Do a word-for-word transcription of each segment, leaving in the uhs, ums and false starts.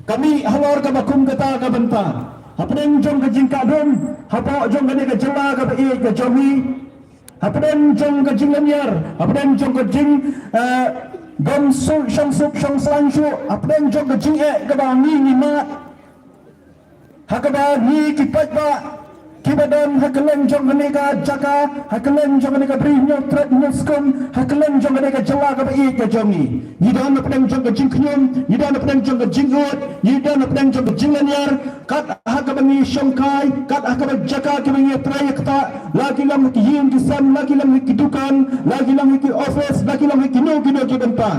Ka mih halor kaba kum kata ka bynta, hapdeng jong ka jingkah dum hapoh jong kane ka jylla kaba ïeit ka jong ngi, hapdeng jong ka jinglynñiar, hapdeng jong ka jing, eh, dom suk shong suk shong sang suk, hapdeng jong ka jingeh kaba ngi ngi mad, ha kaba ngi ki paidbah kiba don ha kylleng jong kane ka jaka, ha kylleng jong kane ka bri hynñiewtrep hynñiewskum, ha kylleng jong kane ka jylla kaba ïeit ka jong ngi. Ngi don hapdeng jong ka jingkhñium, ngi don hapdeng jong ka jingud, ngi don hapdeng jong ka jinglynñiar, kat ha kaba ngi shongkai, kat ha kaba jaka kiba ngi trei ïa kata, la ki long ha ki ïing ki sem, la ki long ha ki dukan, la ki long ha ki office, la ki long ha kino kino ki bynta.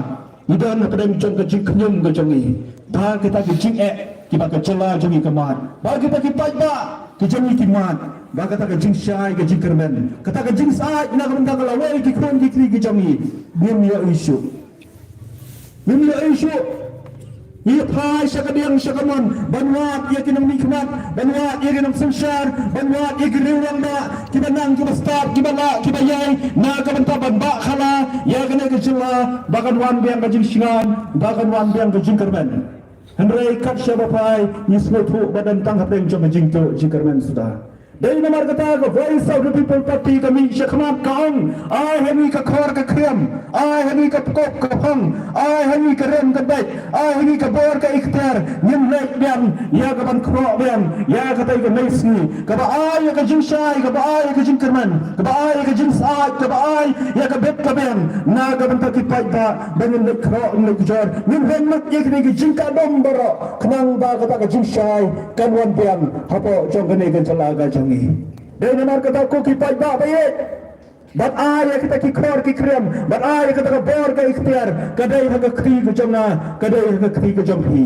Ngi don hapdeng jong ka jingkhñium ka jong ngi. Ba kita ki jingeh kiba ka jylla jong ngi ka mad, ba kita ki paidbah ki jong ngi ki mad, ba kata ka jingshai ka jingkyrmen, kata ka jingsyaid na ka bynta ka lawei ki khun ki kti ki jong ngi, ngim ïohi shuh. Ngim ïohi shuh. Ngi phai sha kadiang sha kamon ban wad ïa ki nongmihkhmat, ban wad ïa ki nongsynshar, ban wad ïa ki rangbah kiba nang kiba stad, kiba lah kiba ïai na ka bynta ban bah khala ïa kane ka jylla, ba kan wan biang ka jingshngaiñ, ba kan wan biang ka jingkyrmen. Hynrei kat shaba phai ngi sngewthuh ba don tang hapdeng jong ka jingtuh jingkyrmen suda. Dei namar kata ka Voice of the People Party ka mih shakhmat ka ong, ai ha ngi ka khor ka khriam, ai ha ngi ka pkop ka phong, ai ha ngi ka rem ka beit, ai ha ngi ka bor ka ikhtiar, ngin leit biang ïa ka ban khroh biang ïa katei ka mei sngi, kaba ai ïa ka jingshai, kaba ai ïa ka jingkyrmen, kaba ai ïa ka jingshai, kaba ai ïa ka bet ka biang na ka bynta ki paidbah, ba ngin leit khroh, ngin leit kjor, ngin rem lut ïa kine ki jingkah dum baroh, khnang ba kata ka jingshai kan wan biang hapoh jong kane ka jylla ka jong ngi. Dei namar kata ko ki paidbah ba ïeit, ban ai ïa kita ki khor ki khriam, ban ai ïa kata ka bor ka ikhtiar, ka dei ha ka kti ka jong nga, ka dei ha ka kti ka jong phi.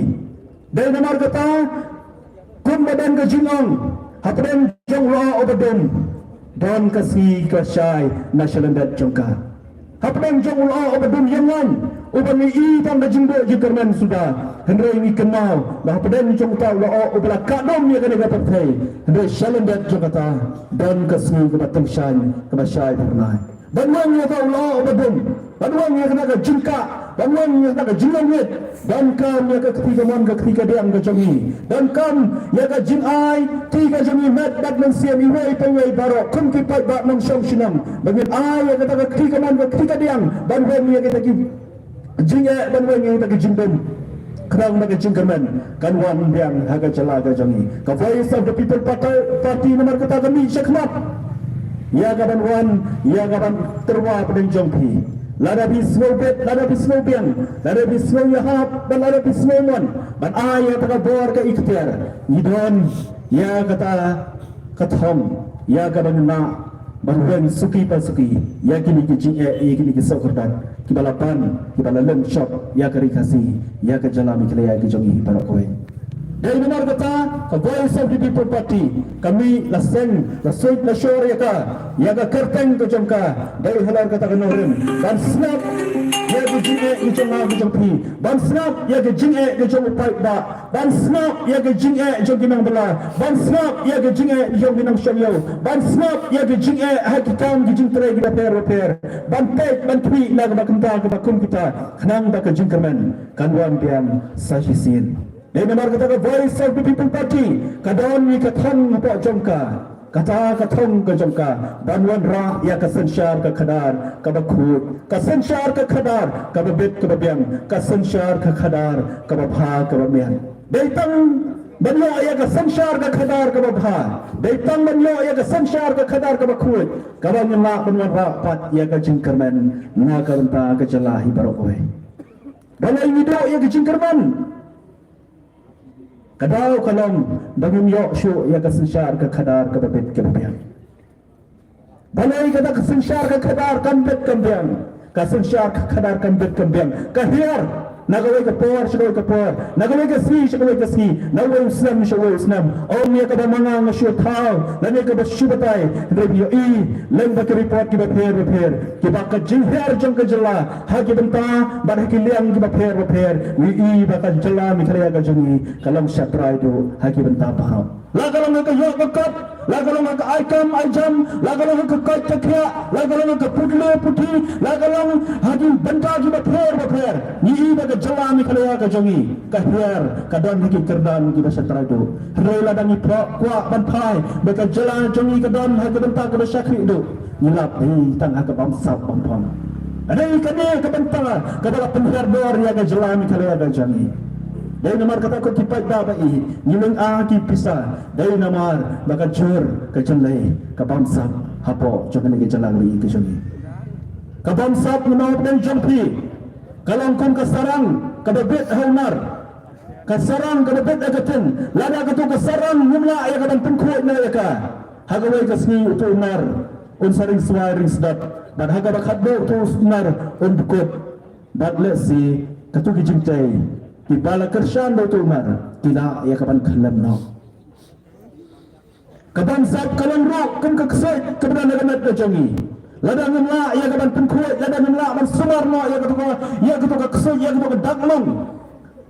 Dei namar kata, kumba don ka jingong, hapdeng jong u lyoh uba dum, don ka sngi ka shai na shalyndet jong ka. Hapdeng jong u lyoh uba dum ïa ngan, uba ngi i tang ka jingduh jingkyrmen suda, hynrei ngi kynmaw ba hapdeng jong uta u lyoh uba la kah dum ïa kane ka pyrthei, hynrei shalyndet jong kata don ka sngi kaba tyngshaiñ, kaba shai phyrnai. Ban weng ïa uta u lyoh uba dum, ban weng ïa kane ka jingkah, ban weng ïa kane ka jinglongïeit, donkam ïa ka kti kamon ka kti kadiang ka jong ngi, donkam ïa ka jingai kti ka jong ngi met bad mynsiem iwei pa iwei baroh kum ki paidbah nongshong shnong, ba ngin ai ïa kata ka kti kamon ka kti kadiang ban weng ïa kita ki jingeh, ban weng ïa kita ki jingdum, khnang ba ka jingkyrmen kan wan biang ha ka jylla ka jong ngi. Ka Voice of the People Party, Party namar kata ka mih shakhmat ïa ka ban wan, ïa ka ban tyrwa hapdeng jong phi. Lada phi sngewbit, lada phi sngewbiang, lada phi sngew ïahap bad lada phi sngewmon ban ai ïa kata ka bor ka ikhtiar, ngi don ïa kata ka thong ïa ka ban ngin lah ban weng suki pa suki ïa kine ki jingeh, ïa kine ki soh kyrdan kiba la ban, kiba la lum shop ïa ka Ri Khasi, ïa ka jylla Meghalaya ka jong ngi baroh kawei. Dei namar kata ka Voice of the People Party ka mih la seng la suit la shor ïa ka, ïa ka kyrteng ka jong ka, dei halor kata ka nongrim ban sngap ïa ka jingeh ka jong nga ka jong phi, ban sngap ïa ka jingeh ka jong u paidbah, ban sngap ïa ka jingeh jong ki nongbylla, ban sngap ïa ka jingeh jong ki nongshong ïew, ban sngap ïa ka jingeh ha ki kam ki jingtrei kiba pher bapher, ban peit ban khmih na kaba kumta kaba kum kita, khnang ba ka jingkyrmen kan wan biang sa shisien. Dei namar kata ka Voice of the People Party ka don ïa ka thong hapoh jong ka. Kata ka thong ka jong ka ban wanrah ïa ka synshar ka khadar kaba khuid, ka synshar ka khadar kaba bit kaba biang, ka synshar ka khadar kaba bha kaba miat. Dei tang ban ïoh ïa ka synshar ka khadar kaba bha, dei tang ban ïoh ïa ka synshar ka khadar kaba khuid, kaba ngin lah ban wanrah pat ïa ka jingkyrmen na ka bynta ka jylla hi baroh kawei. Balei ngi duh ïa ka jingkyrmen? Ka daw ka long ba ngim ïoh shuh ïa ka synshar ka khadar kaba bit kaba biang. Balei kata ka synshar ka khadar kam bit kam biang? Ka synshar ka khadar kam bit kam biang, ka hiar na kawei ka por sha kawei ka por, na kawei ka sngi sha kawei ka sngi, na uwei u snem sha uwei u snem. Ym ïa kaba ma nga nga shu thaw lane kaba shu batai, hynrei phi ïohi lyngba ki report kiba pher bapher kiba ka jinghiar jong ka jylla ha ki bynta bad ha ki liang kiba pher bapher, ngi ïohi ba ka jylla Meghalaya ka jong ngi ka long shatrai duh ha ki bynta baroh. La ka long ka ïoh ka kot, La ka long ha ka ai kam ai jam, la ka long ha ka koit ka khiah, la ka long ha ka pule puthi, la ka long ha ki bynta kiba pher ba pher. Ngi i ba ka jylla Meghalaya ka jong ngi ka hiar, ka don ha ki kyrdan kiba sha trai duh. Hynrei lada ngi kwah ban phai ba ka jylla jong ngi ka don ha ka bynta kaba shakri duh, ngi lap hi tang ha ka bamsap bamphong. Hynrei kane ka bynta kaba la pynhiar dor ïa ka jylla Meghalaya ka jong ngi. Dei namar kata ko ki paidbah ba ïeit, ngi lynga ki pisa, dei namar ba ka jur ka jyllei ka bamsap hapoh jong kane ka jylla ba ïeit ka jong ngi. Ka bamsap, ngi ong hapdeng jong phi, ka long kum ka sarang kaba bit ha u nar. Ka sarang kaba bit ha ka tin, lada katu ka sarang ngim lah ïa ka ban pynkhuid noh ïa ka, ha kawei ka sngi utu u nar un sa ring swai ring sdot, bad ha kaba khatduh utu u nar un dkut. Bad lehse katu ki jingtei kiba la kyrshan da utu u nar ki lah ïa ka ban khyllem noh. Ka bamsap ka long ruh kum ka ksuid kaba don ha ka met ka jong ngi. Lada ngim lah ïa ka ban pynkhuid, lada ngim lah ban sumar noh ïa katu ka, ïa katu ka ksuid, ïa katu ka dak long,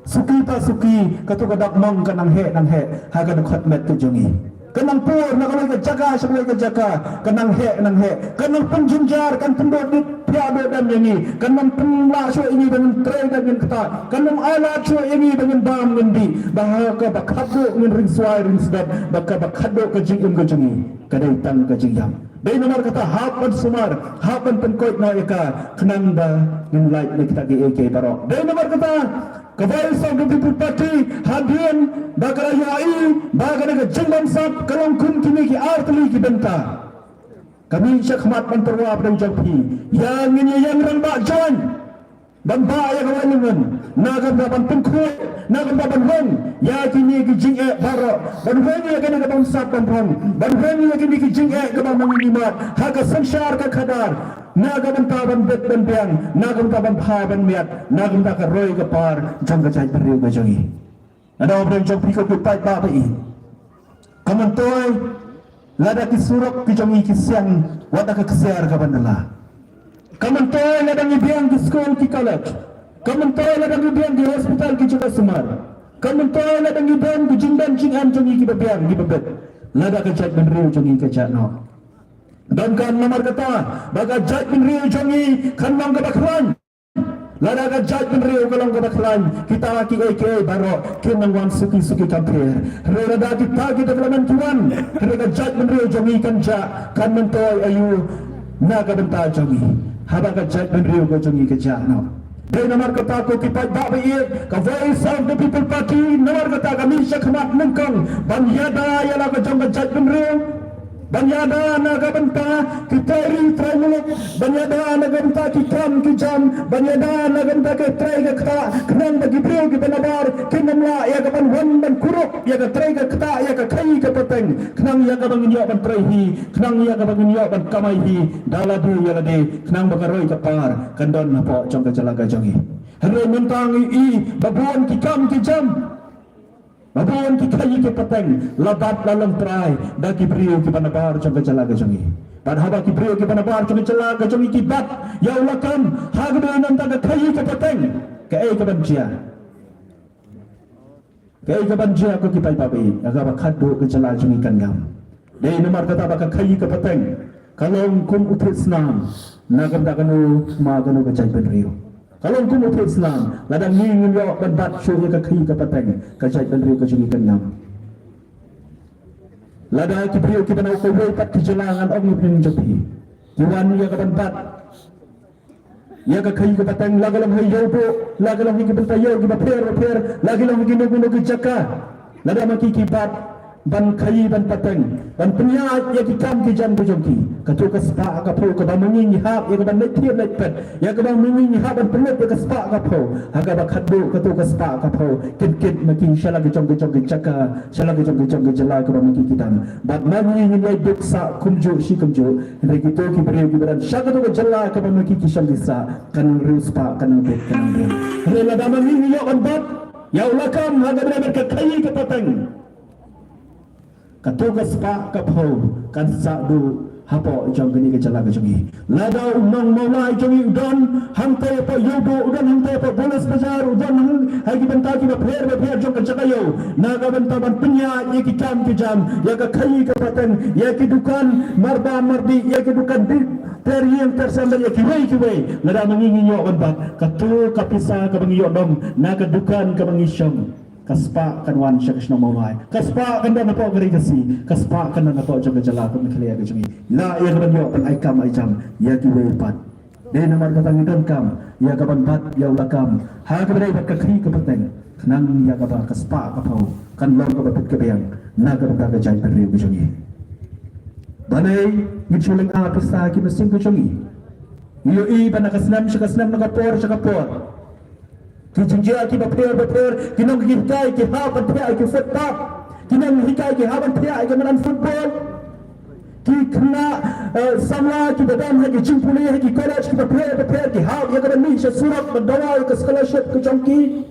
suki pa suki, katu ka dak long ka nang heh nang heh ha ka dkhot met ka jong ngi. Ka nang pur na kawei ka jaka sha kawei ka jaka, ka nang heh nang heh, ka nang pynjynjar, kan pynduh dip thiah duh dem ïa ngi, kan nang pynlah shuh ïa ngi ba ngin trei da ngin ktah, kan nang ai lad shuh ïa ngi ba ngin bam ngin dih, ba ha kaba khatduh ngin ring swai ring sdot, ba ha kaba khatduh ka jingim ka jong ngi ka dei tang ka jingïap. Dei namar kata hap ban sumar, hap ban pynkoit noh ïa ka, khnang ba ngin lait na kita kiei kiei baroh. Dei namar kata ka Voice of the People Party hadien ba ka la ïohi ba kane ka jingbamsap ka long kum kine ki artylli ki bynta, ka mih shakhmat ban pyrwa hapdeng jong phi ïa ngin ïa ïeng rangbah join ban bah ïa ka wai lyngngoh, na ka bynta ban pynkhuid, na ka bynta ban weng ïa kine ki jingeh baroh, ban weng ïa kane ka bamsap bamphong, ban weng ïa kine ki jingeh kaba ma ngi ngi mad ha ka synshar ka khadar, na ka bynta ban bit ban biang, na ka bynta ban bha ban miat, na ka bynta ka roi ka par jong ka jaitbynriew ka jong ngi. Nga ong hapdeng jong phi ko ki paidbah ba ïeit, ka myntoi lada ki surok ki jong ngi ki siang wat da ka ksiar kaba nylla. Ka myntoi lada ngi biang ki skul ki college. Ka myntoi lada ngi biang ki hospital ki jaka sumar. Ka myntoi lada ngi biang ki jingdon jingem jong ngi kiba biang kiba bit, lada ka jaitbynriew jong ngi ka jah noh. Donkam namar kata ba ka jaitbynriew jong ngi kan long kaba khlaiñ. Lada ka jaitbynriew ka long kaba khlaiñ, kita kiei kiei baroh kin nang wan suki suki kam pher. Hynrei lada kita ki development ki wan, hynrei ka jaitbynriew jong ngi kan jah, kan myntoi aïu na ka bynta jong ngi haba ka jaitbynriew ka jong ngi ka jah noh? Dei namar kata ko ki paidbah ba ïeit, ka Voice of the People Party namar kata ka mih shakhmat nyngkong ban ïada ïa la ka jong ka jaitbynriew, ban ïada na ka bynta ki trai ri trai muluk, ban ïada na ka bynta ki kam ki jam, ban ïada na ka bynta ki trei ki ktah, khnang ba ki briew kiba nabar kin ym lah ïa ka ban wan ban kurup ïa ka trei ka ktah, ïa ka khaïi ka pateng, khnang ïa kaba ngin ïoh ban trei hi, khnang ïa kaba ngin ïoh ban kamai hi da lade ïa lade, khnang ba ka roi ka par kan don hapoh jong ka jylla ka jong ngi. Hynrei mynta ngi i ba bun ki kam ki jam, ba bun ki khaïi ki pateng la bat la long trai da ki briew kiba nabar jong ka jylla ka jong ngi. Bad haba ki briew kiba nabar jong ka jylla ka jong ngi ki bat ïa u lakam ha kaba namar ka khaïi ka pateng, kaei kaban jia? Kaei kaban jia ko ki paidbah ba ïeit? Ïa kaba khatduh ka jylla jong ngi kan ngam. Dei namar kata ba ka khaïi ka pateng ka long kum u thied snam na ka bynta kano ma kano ka jaitbynriew. Ka long kum u thied snam, lada ngi ngim ïoh ban bat shuh ïa ka khaïi ka pateng, ka jaitbynriew ka jong ngi kan ngam. Lada ki briew kiba na kawei pat ki jylla, ngan ong ïa phi jong phi, ki wan ïa ka ban bat ïa ka khaïi ka pateng, la ka long ha ïew buh, la ka long ha ki bynta ïew kiba pher ba pher, la ki long ha kino kino ki jaka, lada ma ki ki bat ban khaïi ban pateng, ban pynïaid ïa ki kam ki jam ki jong ki, kato ka spah ka phew kaba ma ngi ngi hap ïa ka ban leit thied leit peit, ïa kaba ma ngi ngi hap ban pynlut ïa ka spah ka phew, ha kaba khatduh kato ka spah ka phew kin kit ma ki sha la ki jong ki jong ki jaka, sha la ki jong ki jong ki jylla kaba ma ki ki dang. Bad ma ngi ngin ïai duk sah kumjuh shi kumjuh, hynrei kito ki briew kiba don sha kato ka jylla kaba ma ki ki shong ki sah, kan nang riewspah, kan nang bit, kan nang riang. Hynrei lada ma ngi ngi ïoh ban bat ïa u lakam ha kaba dei bad ka khaïi ka pateng, kato ka spah ka phew kan sah duh hapoh jong kane ka jylla ka jong ngi. Lada u nong Mawlai jong ngi u don hangtei hapoh Ïewduh, u don hangtei hapoh Bulas Bazar, u don hang ha ki bynta kiba pher ba pher jong ka jaka ïew, na ka bynta ban pynïaid ïa ki kam ki jam, ïa ka khaïi ka pateng, ïa ki dukan marbam mardih, ïa ki dukan dih ter ïing ter sem, ïa kiwei kiwei. Lada ma ngi ngin ïoh ban bat, kato ka pisa kaba ngi ïoh nong na ka dukan kaba ngi shong, ka spah kan wan sha ka shnong Mawlai, ka spah kan don hapoh ka Ri Khasi, ka spah kan don hapoh jong ka jylla ka Meghalaya ka jong ngi. La ïa ka ban ïoh ban ai kam ai jam ïa kiwei pat. Dei namar kata ngi donkam ïa ka ban bat ïa u lakam ha kaba dei bad ka khaïi ka pateng, khnang ïa kaba ka spah ka phew kan long kaba bit ka biang na ka bynta ka jaitbynriew ka jong ngi. Balei ngin shu lynga pisa ki mynsiem ka jong ngi? Ngi ïohi ba na ka snem sha ka snem, na ka por sha ka por, ki jingjia kiba pher ba pher, ki nonghikai ki hap ban thiah ïa ki footpath, ki nonghikai ki hap ban thiah ïa ki madan football. Ki khynnah, eh, samla kiba don ha ki jingpule ha ki college kiba pher ba pher, ki hap ïa ka ban mih sha surok ban dawa ïa ka scholarship ka jong ki.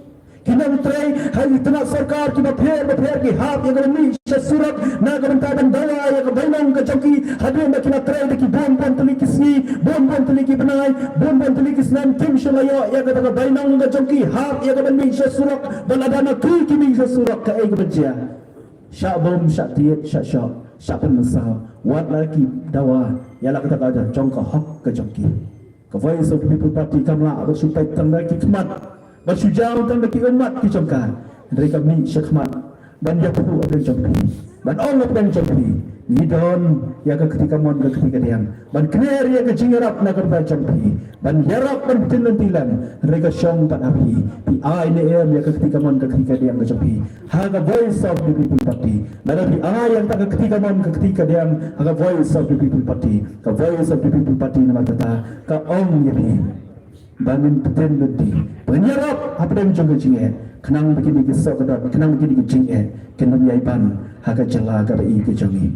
Ki nongtrei ha ki tnat sorkar kiba pher ba pher, ki hap ïa ka ban mih sha surok na ka bynta ban dawa ïa ka bainong ka jong ki, hadien ba ki la trei da ki bun bun tylli ki sngi, bun bun tylli ki bnai, bun bun tylli ki snem, kim shym la ïoh ïa kata ka bainong ka jong ki, hap ïa ka ban mih sha surok. Ba lada ma ki ki mih sha surok, kaei kaba jia? Shah bom, shah tied, shah shoh, shah pynmynsaw. Wat la ki dawa ïa la kata ka jong ka hok ka jong ki. Ka Voice of the People Party kam lah ban shu peit tang da ki khmat, ban shu jaw tang da ki ummat ki jong ka, hynrei ka mih sha khmat ban ïathuh hapdeng jong phi, ban ong hapdeng jong phi, ngi don ïa ka kti kamon ka kti kadiang ban kner ïa ka jingïarap na ka bynta jong phi, ban ïarap ban pynlong pynlong, hynrei ka shong pat ha phi, phi ai ne em ïa ka kti kamon ka kti kadiang ka jong phi ha ka Voice of the People Party. Lada phi ai ïa kata ka kti kamon ka kti kadiang ha ka Voice of the People Party, ka Voice of the People Party namar kata ka ong ïa phi ba ngin pynlong pynlong, ba ngin ïarap hapdeng jong ka jingeh, khnang ba kine ki soh ka dot, khnang ba kine ki jingeh kin ym ïai ban ha ka jylla kaba ïeit ka jong ngi.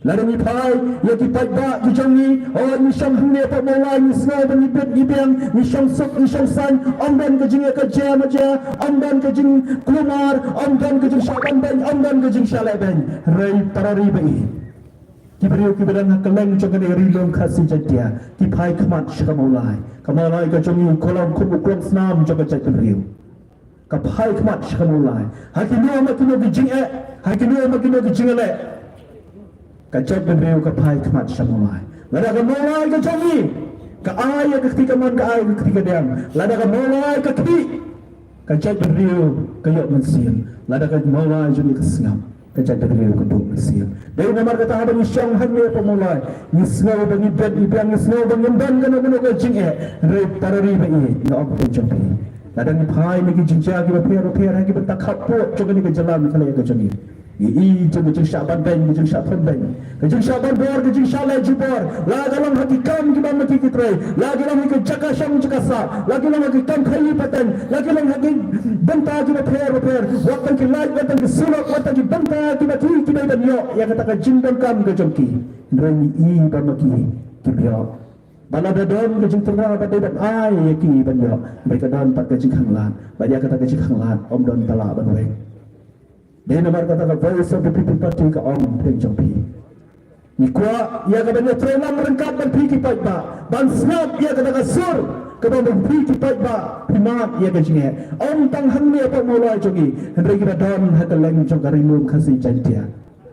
Lada ngi phai ïa ki paidbah ki jong ngi, oh, ngi shong hangne hapoh Mawlai, ngi sngew ba ngi bit ngi biang, ngi shong suk ngi shong saiñ, ym don ka jingeh ka jia ma jia, ym don ka jingkulmar, ym don ka jingshah ban beiñ, ym don ka jingshah leh beiñ. Hynrei para ri ba ïeit, ki briew kiba don ha kylleng jong kane ka Ri Lum Khasi Jaiñtia, ki phai khmat sha ka Mawlai. Ka Mawlai ka jong ngi, ka long kum u klong snam jong ka jaitbynriew. Ka phai khmat sha ka Mawlai. Ha kino ma kino ki jingeh, ha kino ma kino ki jingeh, ka jaitbynriew ka phai khmat sha Mawlai. Lada ka Mawlai ka jong ngi ka ai ïa ka kti kamon, ka ai ïa ka kti kadiang, lada ka Mawlai ka khih, ka jaitbynriew ka ïoh mynsiem. Lada ka Mawlai jong ngi ka sngap, ka jaitbynriew ka duh mynsiem. Dei namar kata haba ngi shong hangne hapoh Mawlai, ngi sngew ba ngi bit ngi biang, ngi sngew ba ngim don kano kano ka jingeh. Hynrei para ri ba ïeit, nga ong hapdeng jong phi, lada ngi phai na ki jingjia kiba pher ba pher ha ki bynta khappud jong kane ka jylla Meghalaya ka jong ngi, ngi i jong ka jingshah ban beiñ, ka jingshah thon beiñ, ka jingshah ban bor, ka jingshah leh jubor, la ka long ha ki kam kiba ma ki ki trei, la ka long ha ki jaka shong jaka sah, la ka long ha ki kam khaïi pateng, la ka long ha ki bynta kiba pher ba pher, wat tang ki light, wat tang ki surok, wat tang ki bynta kiba ki ki dei ban ïoh ïa kata ka jingdonkam ka jong ki. Hynrei ngi i ba ma ki kim ïoh. Ba lada don ka jingtyrwa ba dei ban ai ïa ki ban ïoh, hynrei ka don pat ka jingkhanglad, ba ïa kata ka jingkhanglad ym don ba lah ban weng. Dei namar kata ka Voice of the People Party ka ong hapdeng jong phi, ngi kwah ïa ka ban ïatrei lang ryngkat bad phi ki paidbah, ban sngap ïa kata ka sur kaba ma phi ki paidbah phi mad ïa ka jingeh. Ym tang hangne hapoh Mawlai jong ngi, hynrei kiba don ha kylleng jong ka Ri Lum Khasi Jaiñtia.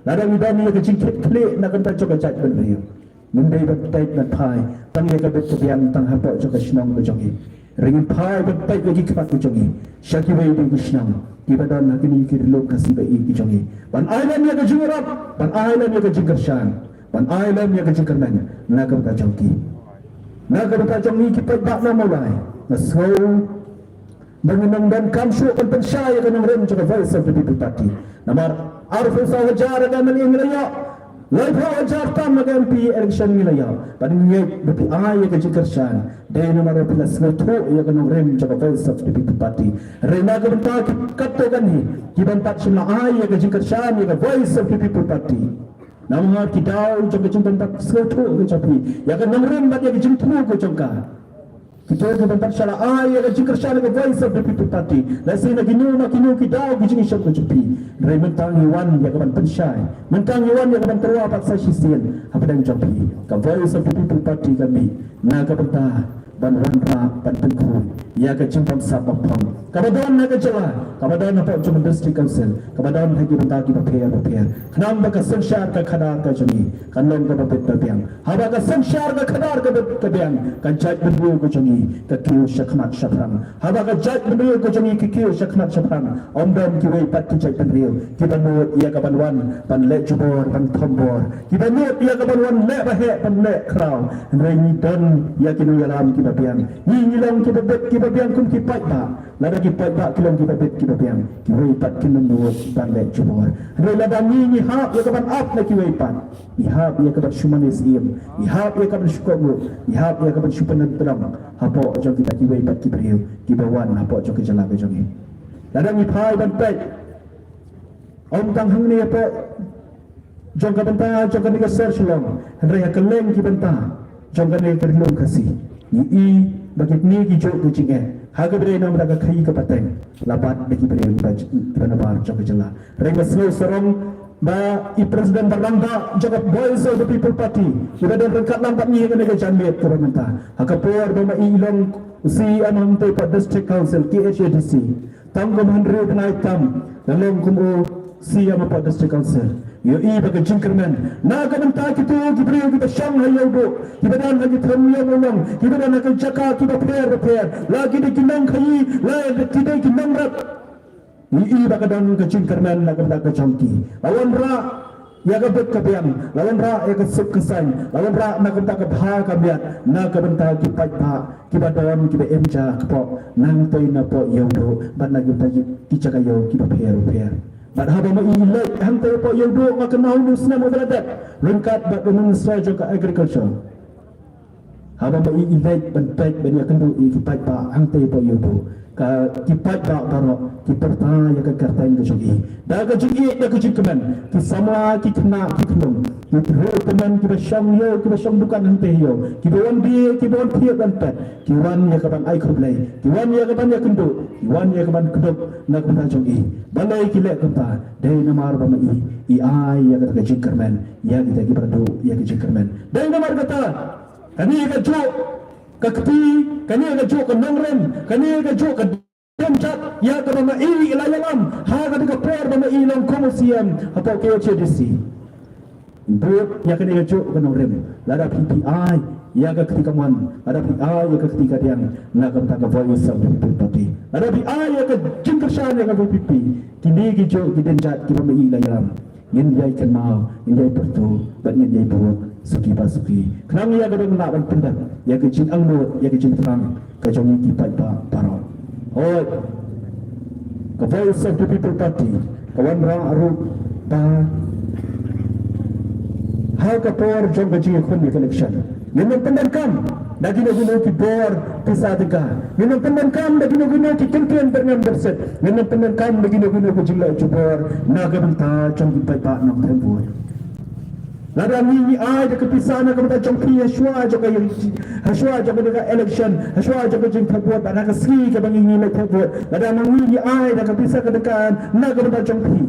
Lada ngi don ïa ka jingkitkhlieh na ka bynta jong ka jaitbynriew, ngim dei ban peit ban phai tang ïa ka bit ka biang tang hapoh jong ka shnong ka jong ngi. Hynrei ngin phai ban peit ïa ki khmat ka jong ngi sha kiwei de ki shnong kiba don ha kine ki Ri Lum Khasi ba ïeit ki jong ngi, ban ai lem ïa ka jingïarap, ban ai lem ïa ka jingkyrshan, ban ai lem ïa ka jingkyrmen na ka bynta jong ki. Na ka bynta jong ngi ki paidbah na Mawlai, nga sngew ba ngin ym donkam shuh ban pynshai ïa ka nongrim jong ka Voice of the People Party. Namar arphew saw hajar ha ka M L A ngi la ïoh, laiphew hajar tam ha ka M P election ngi la ïoh. Bad ngi ngeit ba phi ai ïa ka jingkyrshan, dei namar ba phi la sngewthuh ïa ka nongrim jong ka Voice of the People Party. Hynrei na ka bynta ki katto katne kiban pat shym la ai ïa ka jingkyrshan ïa ka Voice of the People Party, namar ki daw jong ka jingban pat sngewthuh ka jong phi ïa ka nongrim bad ïa ka jingthmu ka jong ka, Kito kiban pynshai la ai ïa ka jingkyrshan ka Voice of the People Party. Lehse na kino ma kino ki daw ki jingïashem ka jong phi. Hynrei mynta ngi wan ïa kaban pynshai, mynta ngi wan ïa kaban tyrwa pat sa shisien hapdeng jong phi. Ka Voice of the People Party ka mih na ka bynta ban wanrah, ban pynkhuid ïa ka jingbamsap bamphong kaba don ha ka jylla, kaba don hapoh jong ka District Council, kaba don ha ki bynta kiba pher bapher. Khnang ba ka synshar ka khadar ka jong ngi kan long kaba bit ba biang. Haba ka synshar ka khadar ka bit ka biang, ka jaitbynriew ka jong ngi ka kiew shakhmat shaphrang. Haba ka jaitbynriew ka jong ngi ka kiew shakhmat shaphrang, ym don kiwei pat ki jaitbynriew kiba nud ïa kaban wan ban leh jubor, ban thombor, kiba nud ïa kaban wan leh ba heh, ban leh khraw. Hynrei ngi don ïa ki nongïalam kiba biang. Ngi, ngi long kiba bit kiba biang kum ki paidbah. Lada ki paidbah ki long kiba bit kiba biang, kiwei pat kin nud ban leh jubor. Hynrei lada ngi, ngi hap ïa kaban ap na kiwei pat, ngi hap ïa kaban shu mane syiem, ngi hap ïa kaban shu kohnguh, ngi hap ïa kaban shu pyndonkam hapoh jong kita kiwei pat ki briew kiba wan hapoh jong ka jylla ka jong ngi. Lada ngi phai ban peit, ym tang hangne hapoh jong ka bynta jong kane ka sor Shillong, hynrei ha kylleng ki bynta jong kane ka Ri Lum Khasi, ngi i ba kine ki juh ki jingeh ha kaba dei namar ka khaii ka pateng la bat da ki briew kiba, kiba nabar jong ka jylla. Hynrei nga sngew sarong ba i President ba rangbah jong ka Voice of the People Party, iba don ryngkat lang bad ngi ha kane ka janmiet kaba mynta, ha ka por ba ma i i long u C E M hangtei pat District Council, K H A D C, tang kum hynriew bnai tam la long kum u C E M hapoh District Council. Ïohi ba ka jingkyrmen na ka bynta kito ki briew kiba shong ha Ïewduh, kiba don ha ki tyrwa ïong u long, kiba don ha ki jaka kiba pher bapher, la ki dei ki nongkhaii, la ki dei ki nongrep. Ïohi ba ka don ka jingkyrmen na ka bynta ka jong ki. La wanrah ïa ka bit ka biang, la wanrah ïa ka suk ka saiñ, la wanrah na ka bynta ka bha ka miat na ka bynta ki paidbah kiba don, kiba im ja kpoh nangtei napoh Ïewduh bad na ka bynta ki, ki jaka ïew kiba pher bapher. Bad haba ma i i leit hangtei hapoh Ïewduh, nga kynmaw une u snem uba la dep, ryngkat bad u Minister jong ka Agriculture, haba ma i i leit ban peit ban ïakynduh ïa ki paidbah hangtei hapoh Ïewduh, ka, ki paidbah baroh ki pyrta ïa ka kyrteng ka jong i da ka jingïeit, da ka jingkmen. Ki samla, ki khynnah, ki khynnah, ki briew tymmen kiba shong ïew, kiba shong dukan hangtei ïew, kiba wan die, kiba wan thied wan peit, ki wan ïa kaban ai khublei, ki wan ïa kaban ïakynduh, ki wan ïa kaban kdup na ka bynta jong i. Balei ki leh kumta? Dei namar ba ma i i ai ïa kata ka jingkyrmen ïa kita kiba duh ïa ka jingkyrmen. Dei namar kata kane ka juh ka kti, kane ka juh ka nongrim, kane ka juh ka dienjat ïa kaba ma i i la ïalam ha kata ka por ba ma i long kum u C E M hapoh K H A D C. Bud ïa kane ka juh ka nongrim, lada phi, phi ai ïa ka kti kamon, lada phi ai ïa ka kti kadiang na ka bynta ka Voice of the People Party, lada phi ai ïa ka jingkyrshan ïa ka V P P, kine ki juh ki dienjat kiba ma i i la ïalam, ngin ïai kynmaw, ngin ïai pyrthuh bad ngin ïai buh suki ba suki. Khnang ïa ka dang lah ban pyndep ïa ka jingangnud, ïa ka jingthrang ka jong ngi ki paidbah baroh. Hooid, ka Voice of the People Party ka wanrah ruh ba ha ka por jong ka jingïakhun ïa ka election, ngin ym pyndonkam da kino kino ki bor pisa tyngka, ngin ym pyndonkam da kino kino ki kyntien byrngem byrsit, ngin ym pyndonkam da kino kino ki jingleh jubor na ka bynta jong ki paidbah nongthep vote. Lada ngi, ngi ai da ka pisa na ka bynta jong phi ha shuwa jong ka, ha shuwa jong ka election, ha shuwa jong ka jingthep vote, bad ha ka sngi kaba ngi, ngi leit thep vote, lada ma ngi, ngi ai da ka pisa ka dang na ka bynta jong phi,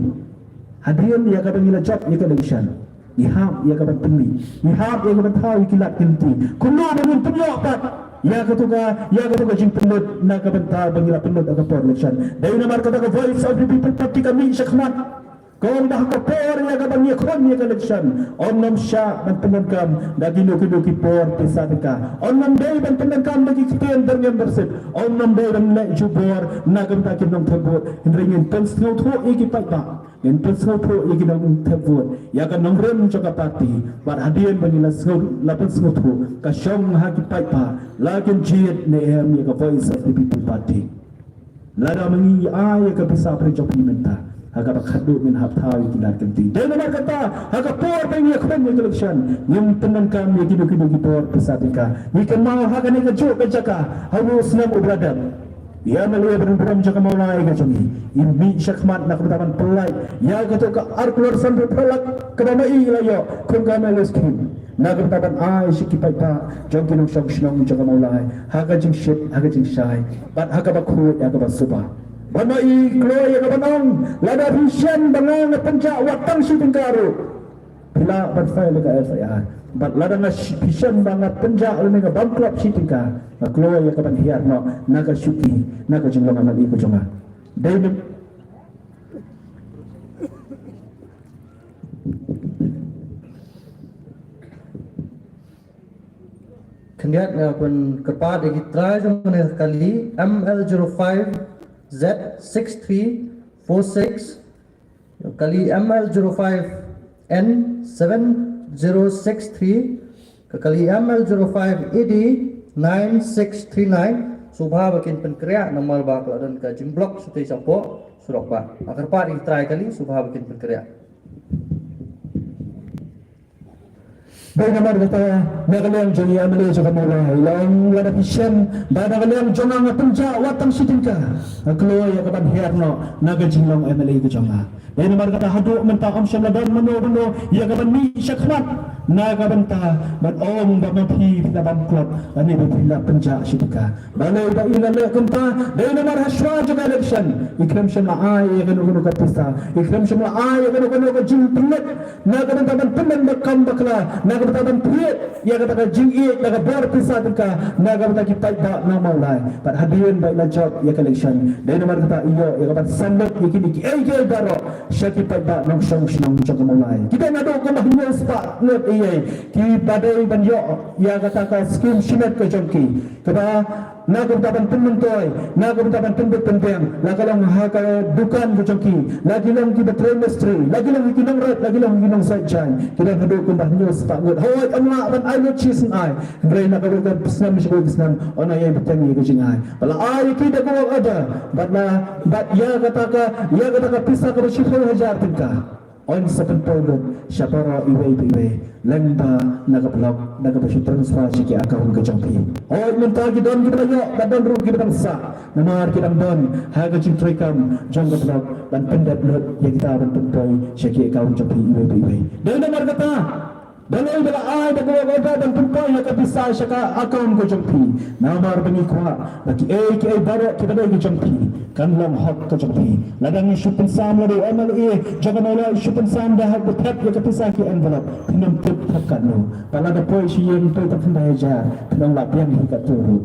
hadien ïa kaba ngi la jop ïa ka election, ngi hap ïa kaban pynmih, ngi hap ïa kaban thaw ïa ki lad ki lynti. Kumno ba ngin pynïoh pat ïa kato ka, ïa kato ka jingpynlut na ka bynta ba ngi la pynlut ha ka por election? Dei namar kata ka Voice of the People Party ka mih shakhmat. Kong ba ha ka por ïa kaban ïakhun ïa ka election, ym nym shah ban pyndonkam da kino kino ki bor pisa tyngka, ym nym dei ban pyndonkam da ki ktien byrngem byrsit, ym nym dei ban leh jubor na ka bynta ki nongthep vote. Hynrei ngin pynsngewthuh ïa ki paidbah, ngin pynsngewthuh ïa ki nongthep vote ïa ka nongrim jong ka party, bad hadien ba ngi la sngew, la pynsngewthuh, ka shong ha ki paidbah la kin jied ne em ïa ka Voice of the People Party. Lada ma ngi ai ïa ka pisa pyrshah jong phi mynta, ha kaba khadduh ngin hap thaw ïa ki lad ki lynti. Dei namar kata, ha ka por ba ngi ïakhun ïa ka election, ngim pyndonkam ïa kino kino ki bor pisa tyngka. Ngi kynmaw ha kane ka juh ka jaka ha u snem uba la dep, i M L A barim burom jong ka Mawlai ka jong ngi i mih shakhmat na ka bynta ban pynlait ïa kato ka ar klur sanphew phra lak kaba ma i i la ïoh kum ka M L A scheme. Na ka bynta ban ai sha ki paidbah jong ki nongshong shnong jong ka Mawlai ha ka jingshit, ha ka jingshai, bad ha kaba khuid, ha kaba suba. Bad ma i kloi ïa ka ban ong, lada phi shem ba nga nga pynjah wat tang shi tyngka ruh, phi lah ban file ïa ka F I R. Bad lada nga sh- phi shem ba nga pynjah lane nga bam klop shi tyngka, nga kloi ïa ka ban hiar noh na ka shuki, na ka jinglong M L A ka jong nga. Dei ne Khyndiat nga pyn kyrpad ïa ki trai jong nga, kali M L zero five Z six three four six, kali M L zero five N seven zero six three, ka kali M L zero five A D nine six three nine. Sngewbha ba kin pynkhreh namar ba ka la don ka jingblock shatei shapoh surok ba. Nga kyrpad ïa ki trai kali, sngewbha ba kin pynkhreh. Dei namar kata, na ka liang jong i M L A jong ka Mawlai, long lada phi shem ba na ka liang jong nga nga pynjah wat tang shi tyngka, nga kloi ïa ka ban hiar noh na ka jinglong M L A ka jong nga. Dei namar kata haduh mynta ym shym la don mano mano ïa ka ban mih shakhmat na ka bynta ban ong ba ma phi phi la bam klop lane ba phi la pynjah shi tyngka. Balei ba i la leh kumta? Dei namar ha shuwa jong ka election i khlem shym la ai ïa kano kano ka pisa, i khlem shym la ai ïa kano kano ka jingpynleit na ka bynta ban pynlong ba kam bakla, na ka bynta ban pynleit ïa kata ka jingïeit na ka bor pisa tyngka na ka bynta ki paidbah na Mawlai. Bad hadien ba i la jop ïa ka election, dei namar kata i ïoh ïa ka ban samleit ïa kine kiei kiei baroh sha ki paidbah nongshong shnong jong ka Mawlai. Ki dang naduh kumba hynñiew spah ngut ïa ki ba dei ban ïoh ïa kata ka skim shimet ka jong ki, kaba na ka bynta ban pynmyntoi, na ka bynta ban pynbeit pynbiang, la ka long ha ka dukan ka jong ki, la ki long kiba trei mistri, la ki long ki nongret, la ki long ki nongshait jaiñ, ki dang haduh kumba hynñiew spah ngut. Hooid, ym lah ban ai lut shisien ai, hynrei na kawei ka snem sha kawei ka snem yn ïai bteng ïa ka jingai. Ba la ai ïa ki da ka work order, bad na, bad ïa kata ka, ïa kata ka pisa kaba shiphew hajar tyngka yn sa pynpoi lut sha baroh iwei pa iwei, lyngba na ka block, na kaba shu transfer sha ki account ka jong phi. Hooid, mynta ki don kiba la ïoh, bad don ruh kiba dang sah, namar ki dang don ha ka jingtreikam jong ka block ban pyndep lut ïa kita ban pynpoi sha ki account jong phi iwei pa iwei. Dei namar kata, balei ba la ai da ka work order ban pynpoi ïa ka pisa sha ka account ka jong phi? Namar ba ngi kwah ba kiei kiei baroh kiba dei ka jong phi kan long hok ka jong phi. Lada ngi shu pynsam, lada u M L A jong ka Mawlai u shu pynsam da hok ba thep ïa ka pisa ki envelope, phin ym tip thep katno. Bad lada poi sha ïing poi tang khyndai hajar, phin ym lah biang hi katto ruh.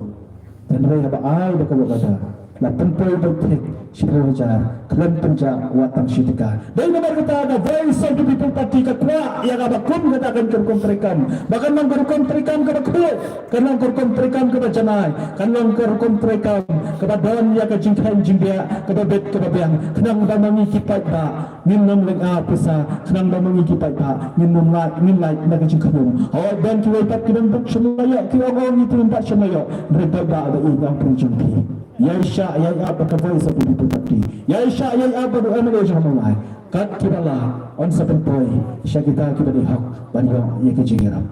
Hynrei haba ai da ka work order, la pynpoi beit thik shiphew hajar, khlem pynjah wat tang shi tyngka. Dei namar kata ka Voice of the People Party ka kwah ïa kaba kum kata kan ka rukom treikam ba kan long ka rukom treikam kaba khuid, kan long ka rukom treikam kaba janai, kan long ka rukom treikam kaba don ïa ka jingkheiñ jingbiang, kaba bit kaba biang, khnang ba ma ngi ki paidbah ngin ym lynga pisa, khnang ba ma ngi ki paidbah ngin ym lait, ngin lait na ka jingkhñium. Hooid, don kiwei pat ki dang bud shym la ïoh, ki ong ong ngi te ngim pat shym la ïoh, hynrei paidbah ba ïeit, nga ong pyrshah jong phi, ïaishah ïai ap bad ka Voice of the People Party, ïaishah ïai ap bad u M L A jong ka Mawlai. Kat kiba lah yn sa pynpoi sha kita kiba dei hok ban ïoh ïa ka jingïarap.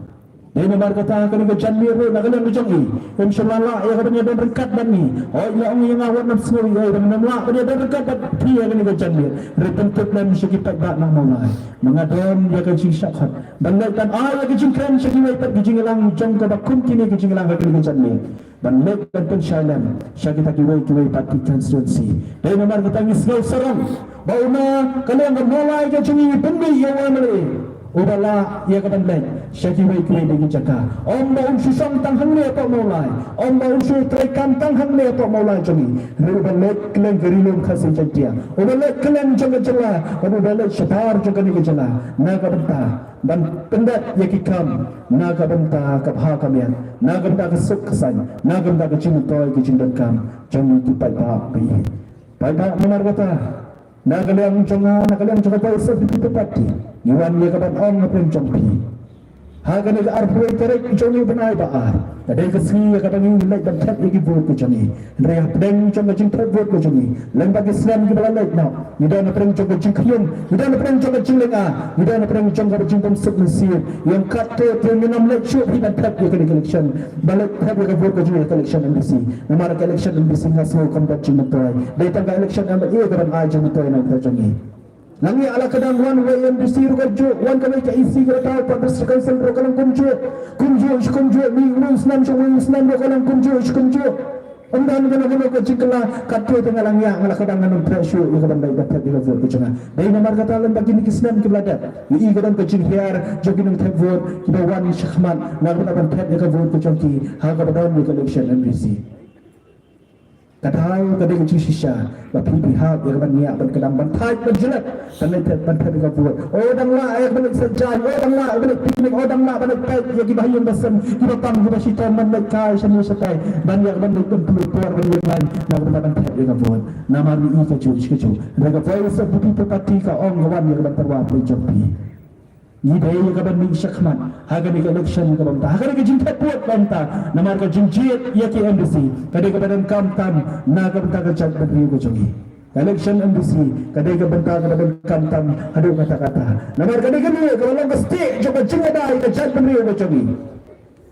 Dei namar kata kane ka janmiet ruh na ka liang ka jong i, ym shym la lah ïa ka ban ïadon ryngkat bad ngi. Hooid, la ong ïa nga wat nym sngew ei ei, ba ngam lah ban ïadon ryngkat bad phi ïa kane ka janmiet. Hynrei pyntip lem sha ki paidbah na Mawlai, ma nga don ïa ka jingshah khot ban leit ban ai ïa ka jingkren sha kiwei pat ki jingïalang jong kaba kum kine ki jingïalang ha kane ka janmiet, ban leit ban pynshai lem sha kita kiwei kiwei pat ki constituency. Dei namar kata ngi sngew sarong ba u na ka liang ka Mawlai ka jong ngi, pynmih ïa u M L A uba lah ïa ka ban leit sha kiwei kiwei de ki jaka. Ym ba un shu shong tang hangne hapoh Mawlai, ym ba un shu treikam tang hangne hapoh Mawlai jong ngi, hynrei uba leit kylleng ka Ri Lum Khasi Jaiñtia, uba leit kylleng jong ka jylla, bad uba leit shabar jong kane ka jylla, na ka bynta ban pyndep ïa ki kam na ka bynta ka bha ka miat, na ka bynta ka suk ka saiñ, na ka bynta ka jingmyntoi ka jingdonkam jong ngi ki paidbah ba ïeit. Paidbah, namar kata na ka liang jong nga, na ka liang jong ka Voice of the People Party, ngi wan ïa ka ban ong hapdeng jong phi, ha kane ka arphew tarik jong une u bnai ba ar, ka dei ka sngi ïa kaba ngi leit ban thep ïa ki vote ka jong ngi. Hynrei hapdeng jong ka jingthep vote ka jong ngi, lyngba ki snem kiba la leit noh, ngi don hapdeng jong ka jingkhñium, ngi don hapdeng jong ka jinglynga, ngi don hapdeng jong ka jingbymsuk mynsiem. Ïa katto te ngin ym leit shuh hi ban thep ïa kane ka election, ban leit thep ïa ka vote ka jong ngi ha ka election M D C. Namar ka election M D C nga sngew kam don jingmyntoi, dei tang ka election M L A ka ban ai jingmyntoi na ka bynta jong ngi. Nang ïa la ka dang wan wei MDC ruh kumjuh, wan kawei ka EC ka la thaw pat District Council ruh ka long kumjuh. Kumjuh shi kumjuh, wei wei snem shi wei snem ruh ka long kumjuh shi kumjuh. Ym don kano kano ka jingkylla, katto te nga la ngiah, nga la ka dang, ngan ym treh shuh ïa ka ban leit ban thep ïa ka vote ka jong nga. Dei namar kata lem bad kine ki snem kiba la dep, ïohi ka don ka jinghiar jong ki nongthep vote kiba wan shakhmat na ka bynta ban thep ïa ka vote ka jong ki ha kaba don ïa ka election MDC. Ka daw ka dei ka jingshisha ba phi, phi hap ïa ka ban ngiah, ban kdang, ban thait, ban jyllep, ban leit thep, ban thep ïa ka vote. O dang lah ïa ka ban leit sait jaiñ, o dang lah ïa ka ban leit picnic, o dang lah ban leit peit ïa kiba ha ïing ba sem, kiba pang, kiba shitom, ban leit kai shane shatai, ban ïa ka ban leit pynlut por, ban ïeng lain na ka bynta ban thep ïa ka vote. Namar ngi i kajuh shi kajuh. Hynrei ka Voice of the People Party ka ong, ka wan ïa ka ban tyrwa pyrshah jong phi. Ngi dei ïa ka ban mih shakhmat ha kane ka election kaba mynta, ha kane ka jingthep vote kaba mynta, namar ka jingjied ïa ki MDC ka dei kaba donkam tam na ka bynta ka jaitbynriew ka jong ngi. Ka election MDC ka dei ka bynta kaba donkam tam haduh katta katta, namar ka dei kane kaba long ka stieh jong ka jingïada ïa ka jaitbynriew ka jong ngi.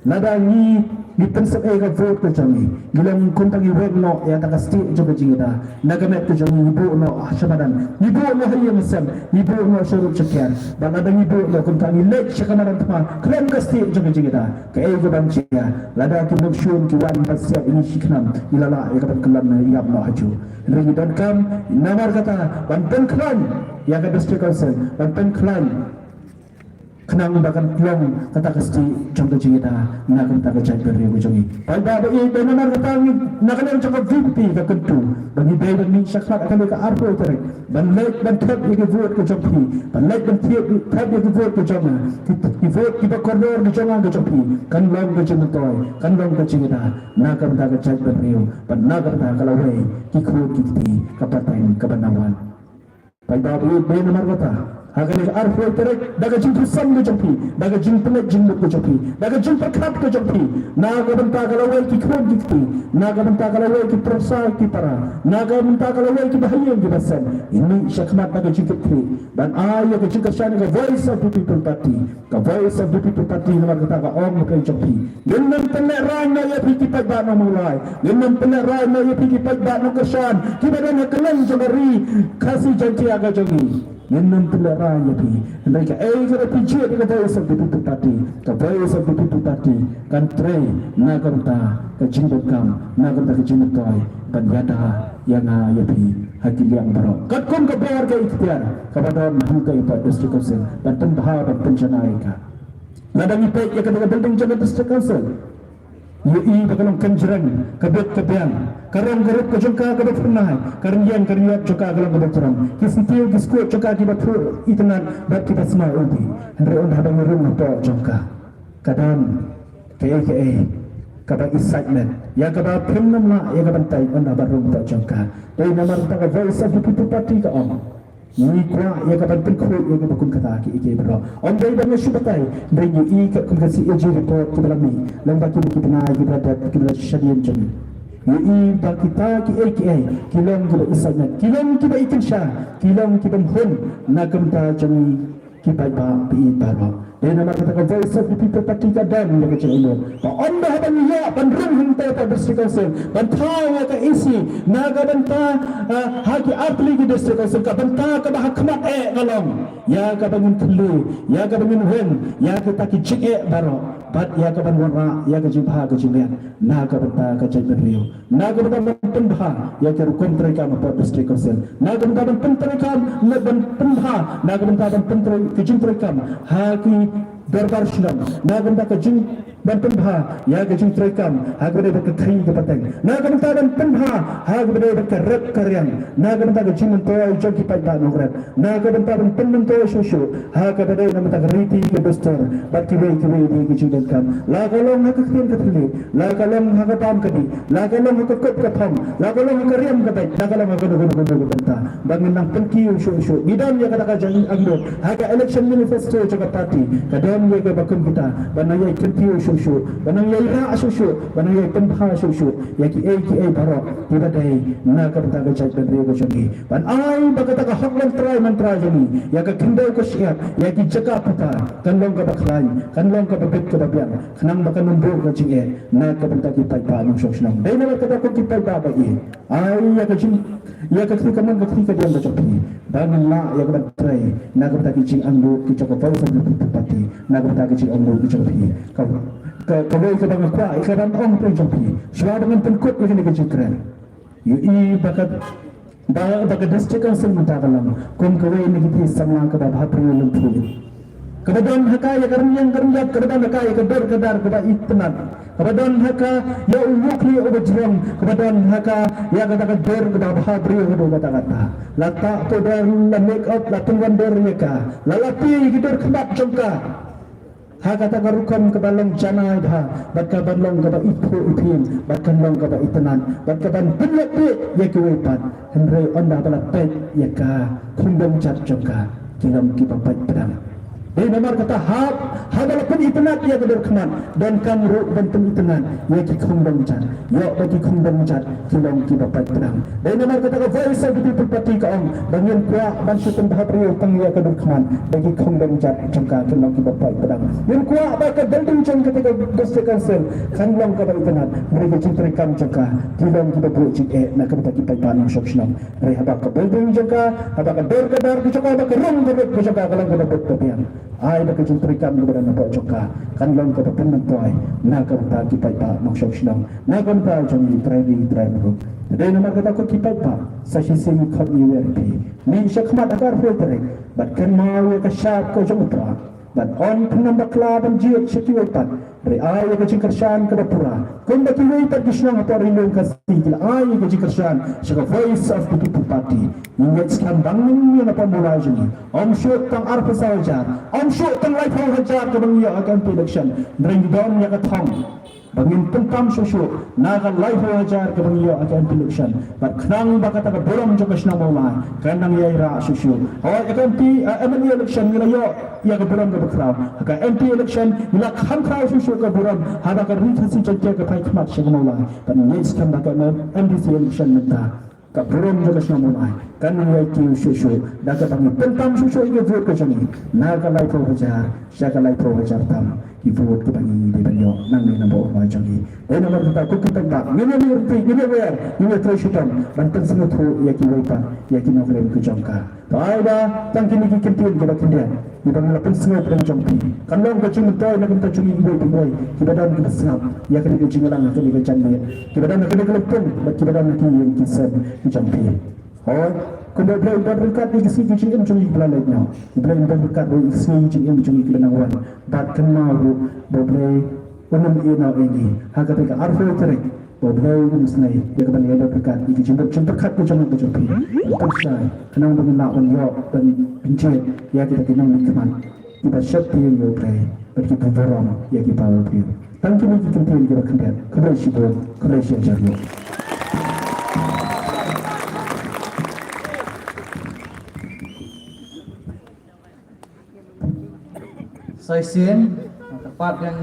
Lada ngi, ngi pynsep ïa ka vote ka jong ngi, ngi long kumta, ngi weng noh ïa kata ka stieh jong ka jingïada. Na ka met ka jong ngi, ngi buh noh sha madan, ngi buh noh ha ïing ha sem, ngi buh noh sha rup sha kiar. Bad lada ngi buh noh kumta, ngi leit sha ka madan thma khlem ka stieh jong ka jingïada. Kaei kaban jia lada ki nongshun ki wan ban siat ïa ngi shi khnam, ngi la lah ïa ka ban kyllon ïap noh hajuh. Hynrei ngi donkam namar kata ban pynkhlaiñ ïa ka District Council, ban pynkhlaiñ khnang ba kan long kata ka stieh jong ka jingïada na ka bynta ka jaitbynriew ka jong ngi. Paidbah ba ïeit, dei namar kata ngi na ka liang jong ka VPP ka kyntu ba ngi dei ban mih shakhmat ha kane ka arphew tarik ban leit ban thep ïa ki vote ka jong phi, ban leit ban thep, thep ïa ki vote ka jong nga, ki, ki vote kiba kordor ka jong nga ka jong phi. Kan long ka jingmyntoi, kan long ka jingïada na ka bynta ka jaitbynriew bad na ka bynta ka lawei ki khun ki kti ka pateng kaba nang wan. Paidbah ba ïeit, dei namar kata ha kane ka arphew tarik, da ka jingpyrsad ka jong phi, da ka jingpynleit jingmut ka jong phi, da ka jingpyrkhat ka jong phi na ka bynta ka lawei ki khun ki kti, na ka bynta ka lawei ki para ki para, na ka bynta ka lawei kiba ha ïing kiba sem, ngin mih shakhmat da ka jingkitkhlieh ban ai ïa ka jingkyrshan ïa ka Voice of the People Party. Ka Voice of the People Party namar kata ka ong ha ka jong phi, ngin nym pynlehraiñ noh ïa phi ki paidbah nongmawlai, ngin nym pynlehraiñ noh ïa phi ki paidbah nongkyrshan kiba don ha kylleng jong ka ri Khasi Jaiñtia ka jong ngi. Ngin nym pynlehraiñ ïa phi. Hynrei kaei kaba phi jied ïa ka Voice of the People Party, ka Voice of the People Party kan trei na ka bynta ka jingdonkam, na ka bynta ka jingmyntoi ban ïada ïa nga ïa phi ha ki liang baroh. Katkum ka bor ka iktiar kaba don hangta ïa ka District Council ban pynbha, ban pynjanai ïa ka. Lada ngi peit ïa kata ka building jong ka District Council, ngi ïohi ba ka long kynjreng, ka bit ka biang, ka rong ka rup ka jong ka kaba phyrnai, ka rynïeng ka rynïap jong ka ka long kaba jrong, ki syntiew ki skud jong ka kiba thuh itynnad bad kiba sma ulti. Hynrei ynda haba ngi rung hapoh jong ka, ka don kaei kaei kaba excitement ïa kaba phim nym lah ïa ka ban tei ynda haba rung hapoh jong ka. Dei namar kata ka Voice of the People Party ka ong, ngi kwah ïa ka ban pynkhuid ïa kaba kum kata kiei kiei baroh. Ym dei ba nga shu batai, dei ngi i katkum ka CAG report kiba la mih lyngba kine ki bnai kiba la dep, kiba la shadien jong ngi. Ngi i ba kita kiei kiei ki long kiba excitement, ki long kiba ikynsha, ki long kiba mhun na ka bynta jong ngi ki paidbah ba ïeit baroh. Dei namar kata ka Voice of the People Party ka don ïa ka jingmut ba ynda haba ngi ïoh ban rung hangta ha District Council ban thaw ïa ka EC na ka bynta, ah, ha ki artylli ki District Council, ka bynta kaba ha khmat eh ka long ïa kaba ngin kylli, ïa kaba ngin weng ïa kita ki jingeh baroh bad ïa kaban wanrah ïa ka jingbha ka jingmiat na ka bynta ka jaitbynriew. Na ka bynta ban pynbha ïa ki rukom treikam hapoh District Council. Na ka bynta ban pyntreikam, na ban pynbha, na ka bynta ban pyntrei, ka jingtreikam ha ki dorbar shnong. Na ka bynta ka jing, ban pynbha ïa ka jingtreikam ha kaba ïadei bad ka khri ka pateng. Na ka bynta ban pynbha ha kaba ïadei bad ka rep ka riang. Na ka bynta ka jingmyntoi jong ki paidbah nongrep. Na ka bynta ban pynmyntoi shuh shuh ha kaba ïadei na ka bynta ka riti ka dustur bad kiwei kiwei de ki jingdonkam. La ka long ha ka ktien ka thylliej, la ka long ha ka bam ka dih, la ka long ha ka kup ka thong, la ka long ha ka riam ka beit, la ka long ha kano kano kano ka bynta. Ba ngin nang pynkiew shuh shuh. Ngi don ïa kata ka jingangnud ha ka election manifesto jong ka party, ka don ïa kaba kum kita, ba nang ïai kyntiew shuh shuh, ba nang ïai rah shuh shuh, ba nang ïai pynbha shuh shuh ïa kiei kiei baroh kiba dei na ka bynta ka jaitbynriew ka jong ngi. Ban ai ba kata ka hok longtrai mongtrai jong ngi ïa ka khyndew ka shyiap, ïa ki jaka puta, kan long kaba khlaiñ, kan long kaba bit kaba biang, khnang ba kan ym buh ka jingeh na ka bynta ki paidbah nongshong shnong. Dei na kata ko ki paidbah ba ïeit, ai ïa ka jing, ïa ka kti kamon ka kti kadiang ka jong phi. Ba ngin lah ïa ka ban trei na ka bynta ki jingangnud ki jong ka Voice of the People Party, na ka bynta ki jingangnud ki jong phi. Ka, ka, kawei kaba nga kwah ïa ka ban ong phi jong phi, shuwa ba ngin pynkut ïa kane ka jingkren, ïohi ba ka, ba, ba ka District Council mynta ka long kum kawei na ki samla kaba bhabriew lum phuh. Kaba don ha ka ïa ka rynïeng ka rynïap, kaba don ha ka ïa ka dur ka dar kaba itynnad, kaba don ha ka ïa u wukli uba jrong, kaba don ha ka ïa kata ka dur kaba bhabriew haduh katta katta. La tah powder, la make up, la pynwandur ïa ka, la lap ïa ki dur khmat jong ka ha kata ka rukom kaba long janai bha, bad kaban long kaba iphuh iphieng, bad kan long kaba itynnad, bad kaban pynïap ïa kiwei pat. Hynrei ynda ba la peit ïa ka khumdong jat jong ka, ki long kiba pait pdang. Dei namar kata haba, haba la pynitynnad ïa ka dur khmat, donkam ruh ban pynitynnad ïa ki khumdong jat. Ïoh ba ki khumdong jat ki long kiba pait pdang. Dei namar kata ka Voice of the People Party ka ong ba ngin kwah ban shu pynbhabriew tang ïa ka dur khmat, ba ki khumdong jat jong ka kin long kiba pait pdang. Ngin kwah ba ka building jong kata ka District Council kan long kaba itynnad. Hynrei ka jingtreikam jong ka ki long kiba buh jingeh na ka bynta ki paidbah nongshong shnong. Hynrei haba ka building jong ka, haba ka dur ka dar ka jong ka, haba ka rung ka rep ka jong ka ka long kaba bud ba biang, ai ba ka jingtreikam kaba don hapoh jong ka kan long kaba pynmyntoi na ka bynta ki paidbah nongshong shnong, na ka bynta jong ngi trai ri trai briew. Te dei namar kata ko ki paidbah, sa shisien ngi khot ngi wer ïa phi, mih sha khmat ha ka arphew tarik, bad kynmaw ïa ka shap ka jong u Trai. Bad ym pynbakla ban jied sha kiwei pat. Hynrei ai ïa ka jingkyrshan kaba pura. Kumba kiwei pat ki shnong hapoh Ri Lum Khasi ki la ai ïa ka jingkyrshan sha ka Voice of the People Party. Ngi ngeit skhem ba ngin ïa na pamulai jong ngi, ym shuh tang arphew saw hajar, ym shuh tang laiphew hajar kaba ngi ïoh ha ka M P election. Hynrei ngi don ïa ka thong ba ngin pyntam shuh shuh na ka laiphew hajar kaba ngi ïoh ha ka M P election. Bad khnang ba kata ka burom jong ka shnong Mawlai kan nang ïai rah shuh shuh. Hooid, ha ka M P, eh, M L A election ngi la ïoh ïa ka burom kaba khraw. Ha ka M P election ngi la kham khraw shuh shuh ka burom haba ka Ri Khasi Jaiñtia ka phai khmat sha ka Mawlai. Bad ngi ngeit skhem ba ka M D C election mynta, ka burom jong ka shnong Mawlai kan nang ïai kiew shuh shuh da kaba ngi pyntam shuh shuh ïa ka vote ka jong ngi na ka laiphew hajar sha ka laiphew hajar tam ki vote kiba ngi dei ban ïoh nangne na ka bynta jong ngi. Dei namar kata ko ki paidbah, ngin ïa leit ryntih, ngin ïa wer, ngin ïa trei shitom ban pynsngewthuh ïa kiwei pat ïa ki nongrim ki jong ka. To ai ba tang kine ki kyntien kiba khyndiat kiba ngi la pynsngew pdeng jong phi kan long ka jingmyntoi na ka bynta jong ngi iwei pa iwei kiba don kiba sngap ïa kane ka jingïalang ha kane ka janmiet, kiba don ha kane ka lympung bad kiba don ha ki ïing ki sem ki jong phi. Hooid, kumba U Blei un don ryngkat ïa ki sngi ki jingim jong ngi kiba la leit noh, U Blei un don ryngkat ruh ïa ki sngi ki jingim jong ngi kiba nang wan. Bad kynmaw ruh ba U Blei un ym ïehnoh ïa ngi ha kata ka arphew tarik, ba U Blei un isynei ïa ka ban ïadon ryngkat ïa ki jingmut jingpyrkhat ki jong ngi ki jong phi. Pynshai khnang ba ngin lah ban ïoh ban pynjied ïa kita ki nongmihkhmat kiba sheptieng ïa U Blei bad kiba burom ïa ki paw briew. Tang kine ki kyntien kiba khyndiat. Khublei shibun, khublei shihajar nguh. Sa shisien, kyrpad biang ïa